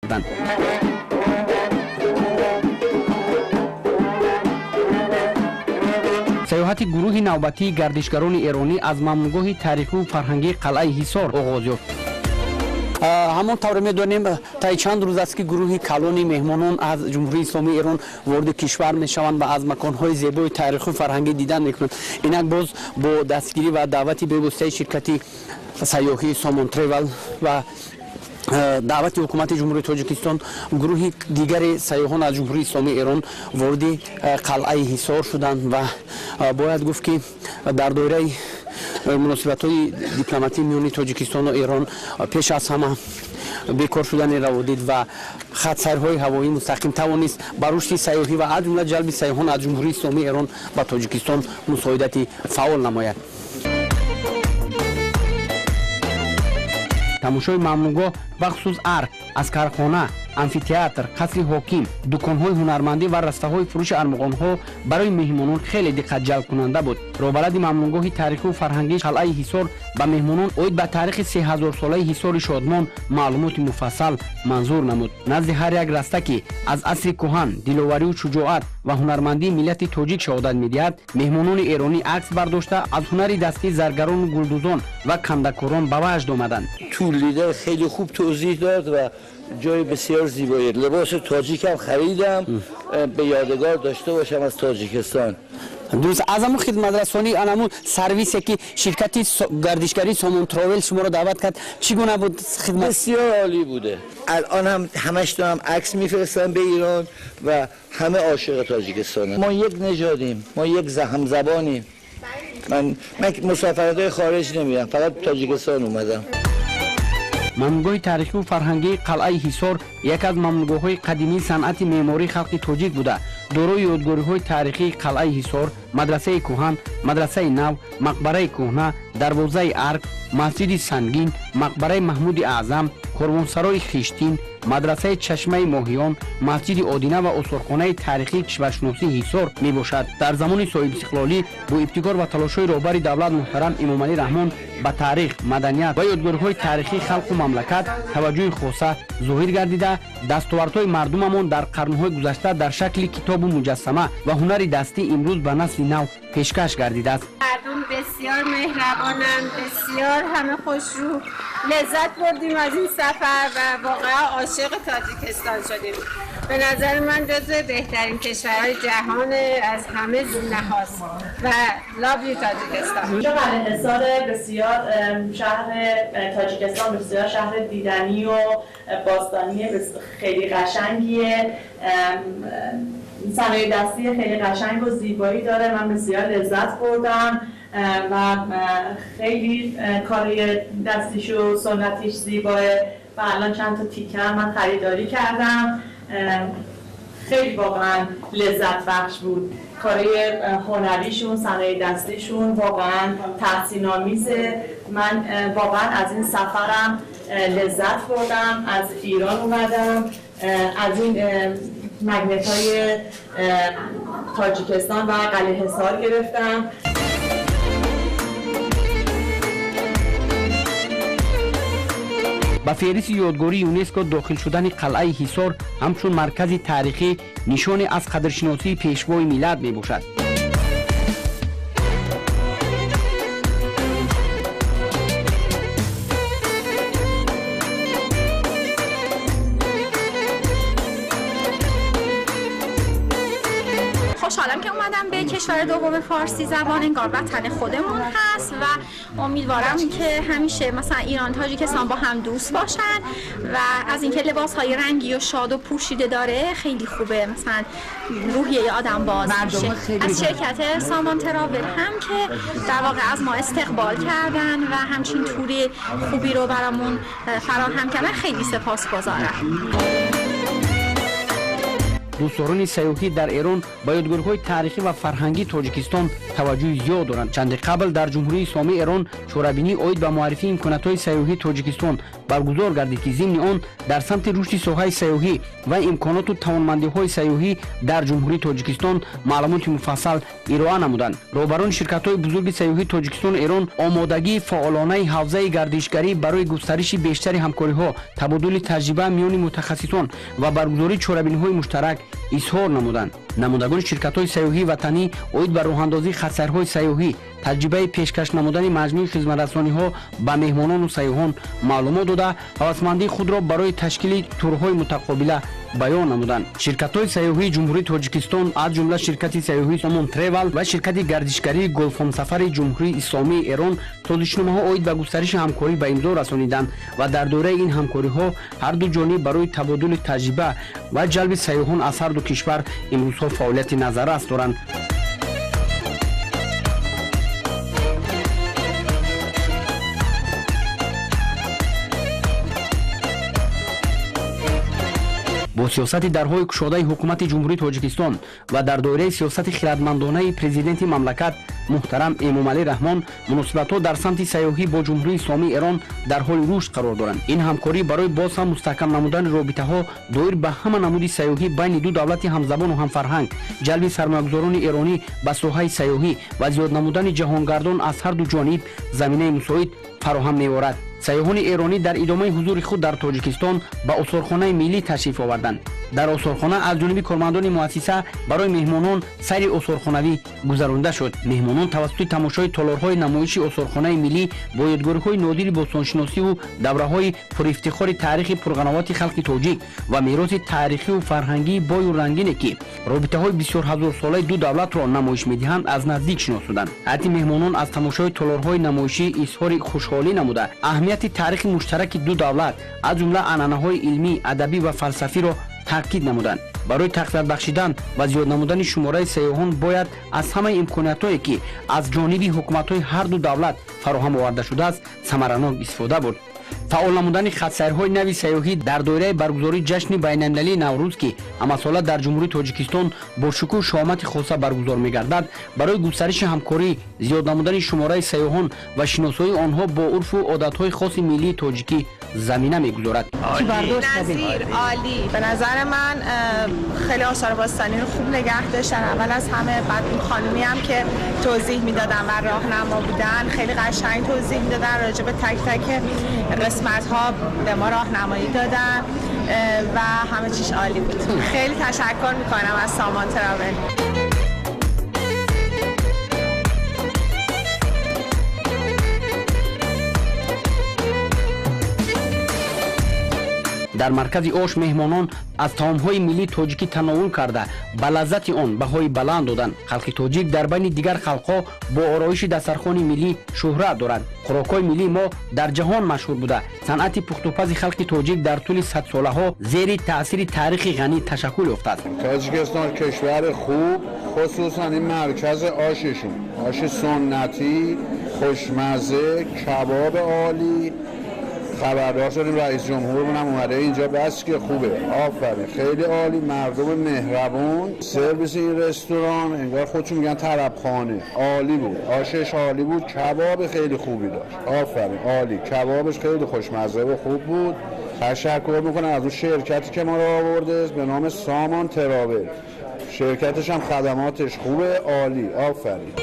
намуданд. Саёҳати гурӯҳи навбатии гардишгарони эронӣ аз мамнугоҳи таърихию фарҳангии қалъаи Ҳисор оғоз ёфт. Ҳамон тавре медонем, таи чанд рӯз аст, ки гурӯҳи калони меҳмонон аз Ҷумҳурии Исломии Эрон вориди кишвар мешаванд ва аз маконҳои зебои таърихию фарҳангӣ дидан мекунанд. Инак боз бо дастгирӣ ва даъвати бевоситаи ширкати сайёҳии Сомон Тревел ва даъвати ҳукумати Ҷумҳурии Тоҷикистон гурӯҳи дигари сайёҳон аз Ҷумҳурии Исломии Эрон вориди қалъаи Ҳисор шуданд ва бояд гуфт, ки дар доираи муносибатҳои дипломатии миёни Тоҷикистону Эрон пеш аз ҳама бекор шудани раводид ва хатсайрҳои ҳавоӣ мустақим тавонист ба рушди сайёҳӣ ва аз ҷумла ҷалби сайёҳон аз Ҷумҳурии Исломии Эрон ба Тоҷикистон мусоидати фаъол намояд. Тамошои мамнугоҳ, бахусус арк, аскархона, амфитеатр, қасри ҳоким, дуконҳои ҳунармандӣ ва растаҳои фурӯши армуғонҳо барои меҳмонон хеле диққатҷалбкунанда буд. Робалади мамнугоҳи таърихию фарҳангии қалъаи Ҳисор ба меҳмонон оид ба таърихи 3000-солаи Ҳисори Шодмон маълумоти муфассал манзур намуд. Назди ҳар як раста, ки аз асри кӯҳан, диловарию шуҷоат ва ҳунармандии миллати тоҷик шаҳодат медиҳад, меҳмонони эронӣ акс бардошта, аз ҳунари дастии заргарону гулдӯзон ва кандакорон ба ваҷд омаданд. Tour leader خیلی خوب توضیح داد و جای بسیار زیبایی. لباس تاجیک هم خریدم به یادگار داشته باشم از تاجیکستان. Дуруст, аз ҳамун хидматрасонӣ, ан ҳамун сервисе, ки ширкати гардишгарии Сомон Тровел шуморо даъват кард, чӣ гуна буд хидмат? بسیار عالی بوده. الان هم همش دارم عکس میفرستم به ایران و همه عاشق تاجیکستانن. ما یک نژادیم، ما یک همزبانیم. من مسافرت خارج نمیرم، فقط تاجیکستان اومدم. Мамнугоҳи таърихию фарҳангии қалъаи Ҳисор яке аз мамнугоҳҳои қадимии санъати меъмории халқи тоҷик буда, дорои ёдгориҳои таърихии қалъаи Ҳисор, мадрасаи кӯҳан, мадрасаи нав, мақбараи кӯҳна, дарвозаи арк, масҷиди сангин, мақбараи Маҳмуди Аъзам, корвонсарои хиштин, мадрасаи чашмаи моҳиён, масҷиди Одина ва осорхонаи таърихии кишваршиносии Ҳисор мебошад. Дар замони соҳибистиқлолӣ бо ибтикор ва талошҳои роҳбари давлат муҳтарам Эмомалӣ Раҳмон ба таърих, маданият ва ёдгориҳои таърихии халқу мамлакат таваҷҷӯҳи хоса зоҳир гардида, дастовардҳои мардумамон дар қарнҳои гузашта дар шакли китобу муҷассама ва ҳунари дастӣ имрӯз ба насли нав пешкаш гардидааст. مردم بسیار مهربانند، بسیار همه خوشرو. لذت بردیم از این سفر و واقعا عاشق تاجیکستان شدیم. به نظر من جزو بهترین کشورهای جهان از همه لحاظ و love you تاجیکستان. اینجا قلعه حصار بسیار شهر تاجیکستان بسیار شهر دیدنی و باستانی خیلی قشنگیه. صنایع دستی خیلی قشنگ و زیبایی داره. من بسیار لذت بردم و خیلی کارای دستیش و سنتیش زیباه و الان چند تا تیکه من خریداری کردم. خیلی واقعا لذت بخش بود. کارای هنریشون، صنایع دستیشون واقعا تحسین آمیزه. من واقعا از این سفرم لذت بردم. از ایران اومدم، از این مگنت های تاجیکستان و قلعه حصار گرفتم. Ба феҳристи ёдгории ЮНЕСКО дохил шудани қалъаи Ҳисор ҳамчун маркази таърихӣ нишоне аз қадршиносии пешвои миллат мебошад. خوشحالم که اومدم به کشور دوم فارسی زبان، انگار وطن خودمون هست و امیدوارم که همیشه مثلا ایران تاجیکستان با هم دوست باشن و از اینکه لباس های رنگی و شاد و پوشیده داره خیلی خوبه، مثلا روحیه آدم باز میشه. از شرکت سامان تراول هم که در واقع از ما استقبال کردن و همچین توری خوبی رو برامون فراهم کردن خیلی سپاسگزارم. Дӯстдорони сайёҳӣ дар Эрон ба ёдгориҳои таърихӣ ва фарҳангии Тоҷикистон таваҷҷӯҳи зиёд доранд. Чанде қабл дар Ҷумҳурии Исломии Эрон чорабинӣ оид ба муаррифии имкониятҳои сайёҳии Тоҷикистон баргузор гардид, ки зимни он дар самти рушди соҳаи сайёҳӣ ва имконоту тавонмандиҳои сайёҳӣ дар Ҷумҳурии Тоҷикистон маълумоти муфассал ироа намуданд. Роҳбарони ширкатҳои бузурги сайёҳии Тоҷикистону Эрон омодагии фаъолонаи ҳавзаи гардишгарӣ барои густариши бештари ҳамкориҳо, табодули таҷриба миёни мутахассисон ва баргузории чорабиниҳои муштарак изҳор намуданд. Намояндагони ширкатҳои сайёҳии ватанӣ оид ба роҳандозии хатсайрҳои сайёҳӣ, таҷрибаи пешкаш намудани маҷмӯи хизматрасониҳо ба меҳмонону сайёҳон маълумот дода, ҳавасмандии худро барои ташкили турҳои мутақобила баён намуданд. Ширкатҳои сайёҳии Ҷумҳурии Тоҷикистон, аз ҷумла ширкати сайёҳии Сомон Тревал ва ширкати гардишгарии Голфомсафари Ҷумҳурии Исломии Эрон созишномаҳо оид ба густариши ҳамкорӣ ба имзо расониданд ва дар доираи ин ҳамкориҳо ҳар ду ҷониб барои табодули таҷриба ва ҷалби сайёҳон аз ҳар ду кишвар имрӯзҳо фаъолияти назаррас доранд. Бо сиёсати дарҳои кушодаи ҳукумати Ҷумҳурии Тоҷикистон ва дар доираи сиёсати хирадмандонаи президенти мамлакат муҳтарам Эмомалӣ Раҳмон муносибатҳо дар самти сайёҳӣ бо Ҷумҳурии Исломии Эрон дар ҳоли рушд қарор доранд. Ин ҳамкорӣ барои боз ҳам мустаҳкам намудани робитаҳо доир ба ҳама намуди сайёҳӣ байни ду давлати ҳамзабону ҳамфарҳанг, ҷалби сармоягузорони эронӣ ба соҳаи сайёҳӣ ва зиёд намудани ҷаҳонгардон аз ҳар ду ҷониб заминаи мусоид фароҳам меорад. Сайёҳони эронӣ дар идомаи ҳузури худ дар Тоҷикистон ба осорхонаи миллӣ ташриф оварданд. Дар осорхона аз ҷониби кормандони муассиса барои меҳмонон сайри осорхонавӣ гузаронида шуд. Меҳмонон тавассути тамошои толорҳои намоиши осорхонаи миллӣ бо ёдгориҳои нодири бостоншиносиву давраҳои пурифтихори таърихи пурғановати халқи тоҷик ва мероси таърихиву фарҳангии бою рангине, ки робитаҳои бисёрҳазорсолаи ду давлатро намоиш медиҳанд, аз наздик шинос шуданд. Ҳайати меҳмонон аз тамошои толорҳои намоишӣ изҳори хушҳолӣ намуда, аҳамияти таърихи муштараки ду давлат, аз ҷумла анъанаҳои илмӣ, адабӣ ва фалсафиро таъкид намуданд. Барои тақвият бахшидан ва зиёд намудани шумораи сайёҳон бояд аз ҳамаи имкониятҳое, ки аз ҷониби ҳукуматҳои ҳар ду давлат фароҳам оварда шудааст, самаранок истифода бурд. Фаъол намудани хатсайрҳои нави сайёҳӣ дар доираи баргузории ҷашни байналмилалии Наврӯз, ки ҳамасола дар Ҷумҳурии Тоҷикистон бо шукӯҳу шоҳомати хоса баргузор мегардад, барои густариши ҳамкорӣ, зиёд намудани шумораи сайёҳон ва шиносоии онҳо бо урфу одатҳои хоси миллии тоҷикӣ замина мегузорад. نظیر عالی. به نظر من خیلی آثار باستانی رو خوب نگه داشتن، اول از همه. بعد اون خانومی هم که توضیح میدادن و راهنما بودن خیلی قشنگ توضیح میدادن، راجع به تک تک قسمت ها به ما راهنمایی دادن و همه چیش عالی بود. خیلی تشکر میکنم از سامان تراول. Дар маркази ош меҳмонон аз таомҳои миллии тоҷикӣ тановул карда, ба лаззати он баҳои баланд доданд. Халқи тоҷик дар байни дигар халқҳо бо ороиши дастархони миллӣ шӯҳрат дорад. Хӯрокҳои миллии мо дар ҷаҳон машҳур буда, санъати пухтупази халқи тоҷик дар тӯли садсолаҳо зери таъсири таърихи ғанӣ ташаккул ёфтааст. Тоҷикистон кишвари хуб, хусусан ин маркази ошишон, оши суннатӣ, хушмазза, кабоб олӣ. خبردار شدیم رئیس جمهورمون هم اومده اینجا، بس که خوبه، آفرین، خیلی عالی، مردم مهربون، سرویس این رستوران انگار خودشون میگن طربخانه، عالی بود، آشش عالی بود، کباب خیلی خوبی داشت، آفرین، عالی، کبابش خیلی خوشمزه و خوب بود. تشکر میکنم از اون شرکتی که ما رو آورده به نام سامان تراول، شرکتش هم خدماتش خوبه، عالی، آفرین.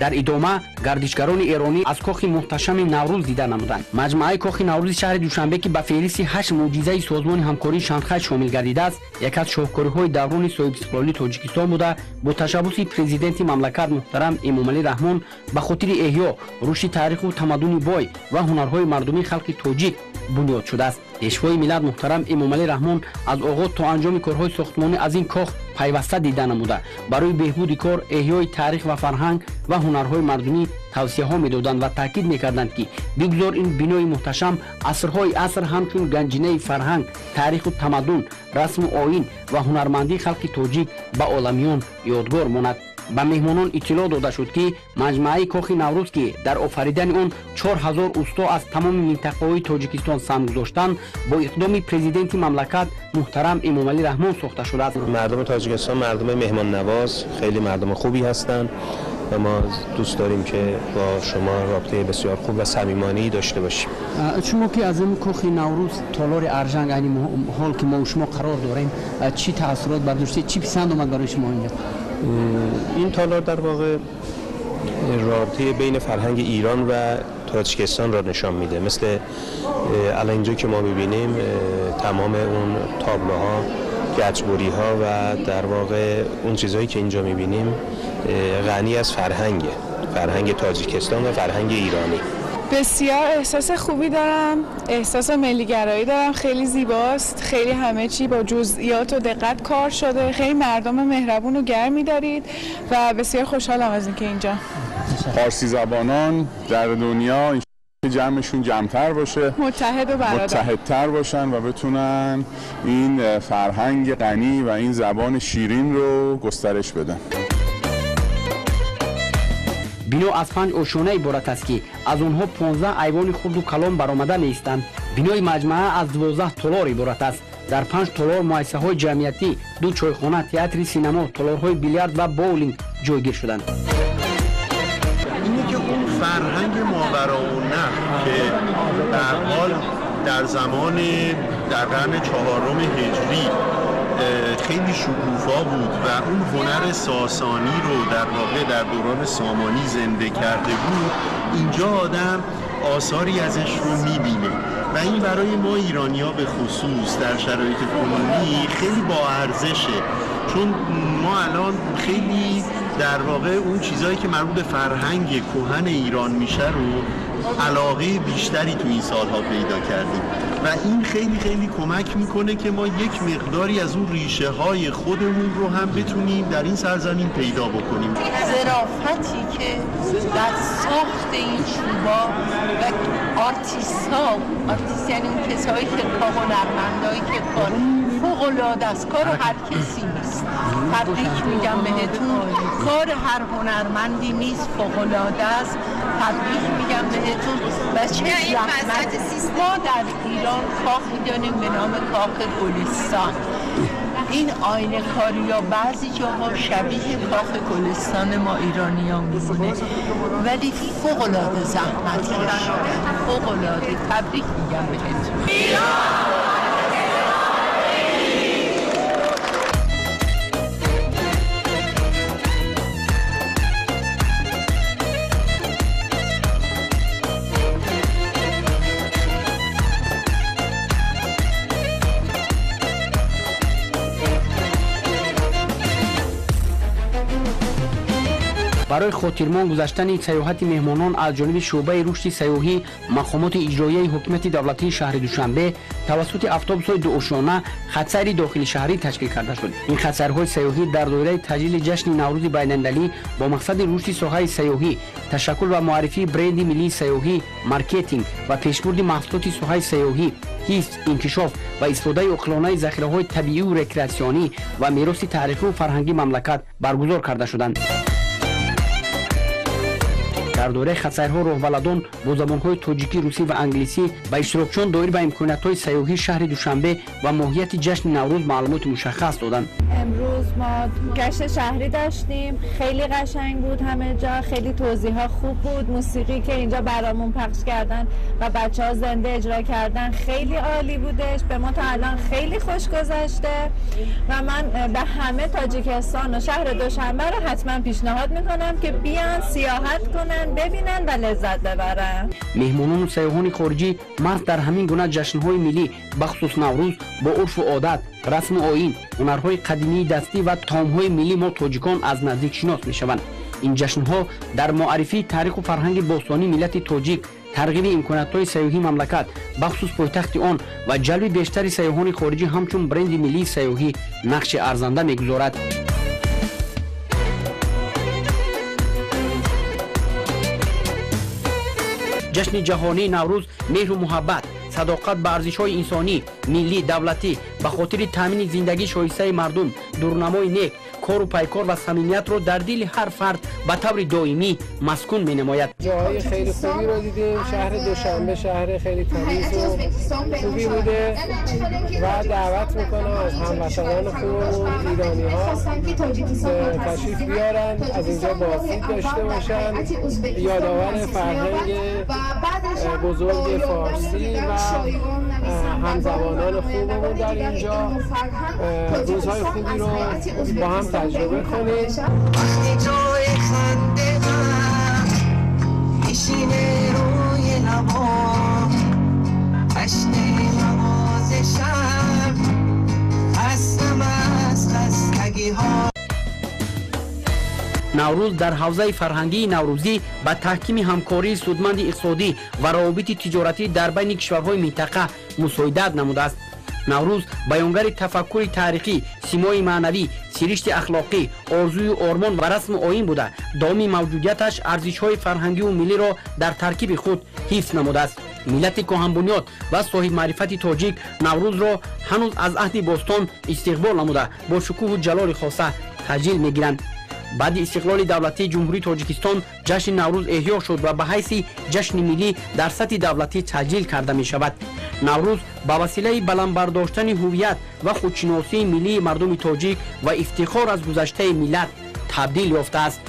Дар идома гардишгарони эронӣ аз кохи муҳташами Наврӯз дида намуданд. Маҷмӯаи кохи Наврӯзи шаҳри Душанбе, ки ба феҳристи 8 мӯъҷизаи Созмони ҳамкории Шанхай шомил гардидааст, яке аз шоҳкориҳои даврони соҳибистиқлолии Тоҷикистон буда, бо ташаббуси президенти мамлакат муҳтарам Эмомалӣ Раҳмон ба хотири эҳё, рушди таъриху тамаддуни бой ва ҳунарҳои мардумии халқи тоҷик бунёд шудааст. Пешвои миллат муҳтарам Эмомалӣ Раҳмон аз оғоз то анҷоми корҳои сохтмонӣ аз ин кох пайваста дида намуда, барои беҳбуди кор, эҳёи таърих ва фарҳанг ва ҳунарҳои мардумӣ тавсияҳо медоданд ва таъкид мекарданд, ки бигзор ин бинои муҳташам асрҳои аср ҳамчун ганҷинаи фарҳанг, таъриху тамаддун, расму оин ва ҳунармандии халқи тоҷик ба оламиён ёдгор монад. Ба меҳмонон иттилоъ дода шуд, ки маҷмӯаи кохи Наврӯз, ки дар офаридани он 4000 усто аз тамоми минтақаҳои Тоҷикистон саҳм гузоштанд, бо иқдоми президенти мамлакат муҳтарам Эмомалӣ Раҳмон сохта шудааст. Мардуми Тоҷикистон мардуми меҳмоннавоз, хеле мардуми хубе ҳастанд ва мо дӯст дорем, ки бо шумо робитаи бисёр хуб ва самимонӣ дошта бошем. Шумо ки аз ин кохи Наврӯз, толори Аржанг, айни ҳол ки мо шумо қарор дорем, чӣ таассурот бардоштед, чӣ писанд омад барои шумо инҷо? این تالار در واقع رابطه بین فرهنگ ایران و تاجیکستان را نشان میده. مثل الان اینجا که ما میبینیم تمام اون تابلوها، گچبری ها و در واقع اون چیزهایی که اینجا میبینیم غنی از فرهنگه، فرهنگ تاجیکستان و فرهنگ ایرانی. بسیار احساس خوبی دارم، احساس ملی‌گرایی دارم. خیلی زیباست، خیلی همه چی با جزئیات و دقت کار شده، خیلی مردم مهربون و گرمی دارید و بسیار خوشحالم از اینکه اینجا. فارسی زبانان در دنیا جمعشون جمع‌تر باشه، متحد و برادر، متحدتر باشن و بتونن این فرهنگ غنی و این زبان شیرین رو گسترش بدن. Бино аз 5 ошёна иборат аст, ки аз онҳо 15 айвони хурду калон баромада меистанд. Бинои маҷмӯа аз 12 толор иборат аст. Дар 5 толор муассисаҳои ҷамъиятӣ, 2 чойхона, театри синамо, толорҳои билярд ва боулинг ҷойгир шуданд. Ине ки он фарҳанги мовароуннаҳр, ки дар ҳол дар замони дар қарни чаҳорум ҳиҷрӣ خیلی شکوفا بود و اون هنر ساسانی رو در واقع در دوران سامانی زنده کرده بود، اینجا آدم آثاری ازش رو میبینه و این برای ما ایرانی‌ها به خصوص در شرایط کنونی خیلی با ارزشه، چون ما الان خیلی در واقع اون چیزایی که مربوط به فرهنگ کهن ایران میشه رو علاقه بیشتری تو این سالها پیدا کردیم و این خیلی خیلی کمک میکنه که ما یک مقداری از اون ریشه های خودمون رو هم بتونیم در این سرزمین پیدا بکنیم. ظرافتی که در ساخت این چوبا و آرتیست ها، آرتیست یعنی اون کسایی که کار، هنرمندایی که کار فوق العاده است، کار هر کسی نیست، تبریک میگم بهتون، کار هر هنرمندی نیست، فوق العاده است، تبریک میگم بهتون. و چه زحمت. ما در ایران کاخی داریم به نام کاخ گلستان. این آینه کاری یا بعضی جاها شبیه کاخ گلستان ما ایرانی ها میمونه، ولی فوق العاده زحمت کشیدن، فوق العاده. تبریک میگم بهتون. Барои хотирмон гузаштани сайёҳати меҳмонон аз ҷониби шӯъбаи рушди сайёҳӣ мақомоти иҷроияи ҳукумати давлатии шаҳри Душанбе тавассути автобусҳои дуошёна хатсайри дохили шаҳрӣ ташкил карда шуд. Ин хатсайрҳои сайёҳӣ дар доираи таҷлили ҷашни Наврӯзи байналмилалӣ бо мақсади рушди соҳаи сайёҳӣ, ташаккул ва муаррифии бренди миллии сайёҳӣ, маркетинг ва пешбурди маҳсулоти соҳаи сайёҳӣ, ҳифз, инкишоф ва истифодаи оқилонаи захираҳои табиию рекреатсионӣ ва мероси таърихию фарҳангии мамлакат баргузор карда шуданд. Дар доираи хатсайрҳо роҳбаладон бо забонҳои тоҷикӣ, русӣ ва англисӣ ба иштирокчиён доир ба имкониятҳои сайёҳии шаҳри Душанбе ва моҳияти ҷашни Наврӯз маълумоти мушаххас доданд. امروز ما گشت شهری داشتیم، خیلی قشنگ بود همه جا، خیلی توضیح‌ها خوب بود، موسیقی که اینجا برامون پخش کردن و بچه‌ها زنده اجرا کردن خیلی عالی بودش. به ما تا الان خیلی خوش گذشته و من به همه تاجیکستان و شهر دوشنبه رو حتما پیشنهاد میکنم که بیان سیاحت کنن، ببینن و لذت ببرن. Меҳмонону сайёҳони хориҷӣ маҳз дар ҳамин гуна ҷашнҳои миллӣ, бахусус Наврӯз, бо урфу одат, расму оин, ҳунарҳои қадимии дастӣ ва таомҳои миллӣ мо тоҷикон аз наздик шинос мешаванд. Ин ҷашнҳо дар муаррифии таъриху фарҳанги бостонии миллати тоҷик, Тарғиби имкониятҳои сайёҳии мамлакат, бахусус пойтахти он ва ҷалби бештари сайёҳони хориҷӣ ҳамчун бренди миллии сайёҳӣ нақши арзанда мегузорад. Ҷашни ҷаҳонии Наврӯз меҳру муҳаббат, садоқат ба арзишҳои инсонӣ, миллӣ, давлатӣ, ба хотири таъмини зиндагии шоистаи мардум, дурнамои нек, кору пайкор ва самимиятро дар дили ҳар фард ба таври доимӣ маскун менамояд. ҷоҳои хеле хубиро дидем. Шаҳри Душанбе шаҳри хеле тамизу хуби буде ва даъват мекунам аз ҳамватанони хубамон ирониҳо ташриф биёранд, аз инҷо боздид дошта бошанд, ёдовари фарҳанги бузурги форсӣ ва ҳамзабонони хубамон дар инҷо рӯзҳои хубиро бо ҳам таҷриба кунем. وقتی جای خنده من میشینه روی لبام، تشنه نوازشم، خستم از خستگی ها. Наврӯз дар ҳавзаи фарҳангии наврӯзӣ ба таҳкими ҳамкории судманди иқтисодӣ ва равобити тиҷоратӣ дар байни кишварҳои минтақа мусоидат намудааст. Наврӯз баёнгари тафаккури таърихӣ, симои маънавӣ, сиришти ахлоқӣ, орзую ормон ва расму оин буда, давоми мавҷудияташ арзишҳои фарҳангиву миллиро дар таркиби худ ҳифз намудааст. Миллати коҳанбунёд ва соҳибмаърифати тоҷик Наврӯзро ҳанӯз аз аҳди бостон истиқбол намуда, бо шукӯҳу ҷалоли хоса таҷлил мегиранд. Баъди истиқлоли давлатии Ҷумҳурии Тоҷикистон ҷашни Наврӯз эҳё шуд ва ба ҳайси ҷашни миллӣ дар сатҳи давлатӣ таҷлил карда мешавад. Наврӯз ба василаи баланд бардоштани ҳуввият ва худшиносии миллии мардуми тоҷик ва ифтихор аз гузаштаи миллат табдил ёфтааст.